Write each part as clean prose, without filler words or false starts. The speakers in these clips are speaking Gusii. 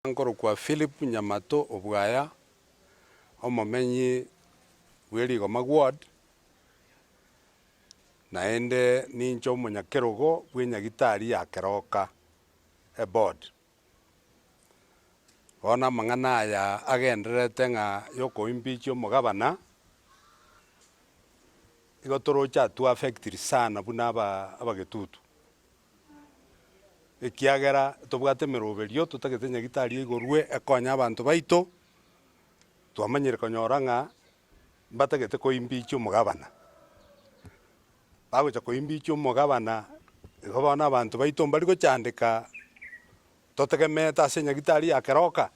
Nkorokwa Philip Nyamato Obwaya, omomenyi bwe Rigoma Ward, naende ninche omonyakerogo bwe Nyagitari ya Keroka eboard. Bono amang'ana aya agendererete ng'a ya okoimpeach omogabana, igo toroche atwo affected sana buna aba abagetutu. Ekiagera tobwate emeroberio totagete nyagitari eigorwe ekonye abanto baito, twamanyire konyora ng'a mbatagete koimpeach omogabana. Bagocha koimpeach omogabana, igo bono abanto baito mbari gochandeka totegemeete ase enyagitari ya Keroka.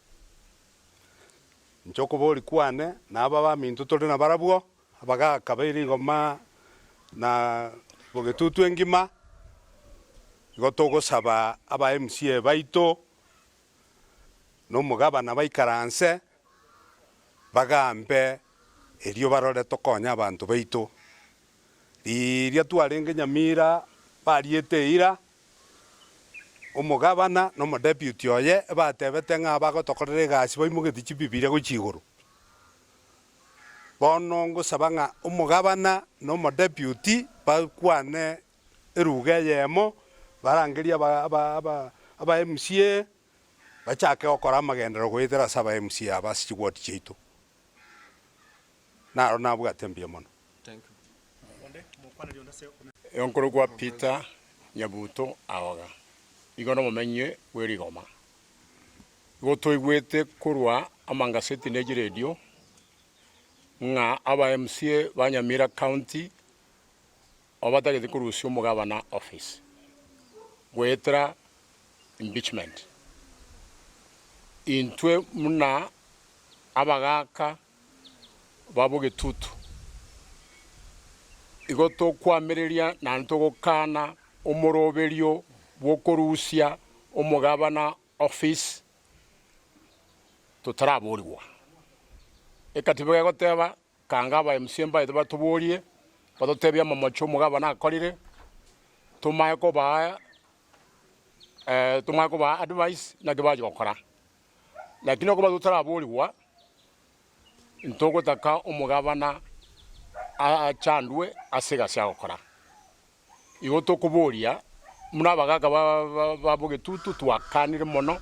Inche okoboria kwane, na aba baminto tore nabarabwo, Abagaaka ba rigoma na bogetutu engima, igo togosaba aba MCA baito na omogabana baikaranse bagambe erio barore tokonye abanto baito. Riria twarenge Nyamira bariete eira, omogabana na omodeputy oye ebatebete ng'a bagotokorera egasi baimogetie chibibiria gochia igoro. Bono ngosaba ng'a omogabana na omodeputy bakwane eruga eyemo, barangerie aba MCA, bachake gokora amagenderero goetera ase aba MCA aba ase chiward chiaito. Naro nabwate mbuya mono. Nkorokwa Peter Nyabuto Aoga, igo nomomenyi bwe rigoma. Igo toigwete korwa amangaseti ne chiredio ng'a aba MCA ba Nyamira County obatagete korusia omogabana office goetera impeachment. Intwe buna abagaka ba bogetutu igo tokoamereria naende togokana omoroberio bw'okorusia omogabana Office totaraborigwa. Ekatiba gegoteba kanga aba MCA mbaete batoborie, batotebie amamocho omogabana akorire, tomae kobaa tomae kobaa advice naki bache gokora. Lakini okoba totaraborigwa, ntogotaka omogabana achandwe ase egasi agokora. Igo tokoboria, buna abagaaka ba bogetutu twakanire mono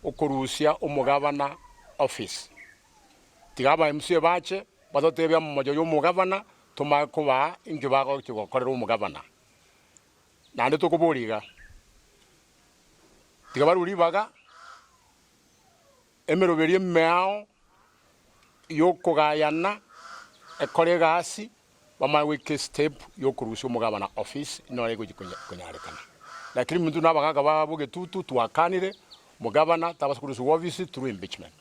okorusia omogabana office. Tiga aba MCA bache batotebie amamocho ya omogabana tomanye kobaa inki bagochia gokorera omogabana. Naende tokoboria iga, tiga barue ribaga emeroberio emeao y'okogayana ekore egasi, bamanye goika estep y'okorusia omogabana office nore egochi konyarekana. Lakini intwe na abagaka ba bogetutu twakanire omogabana tabasa korusiwa office through impeachment.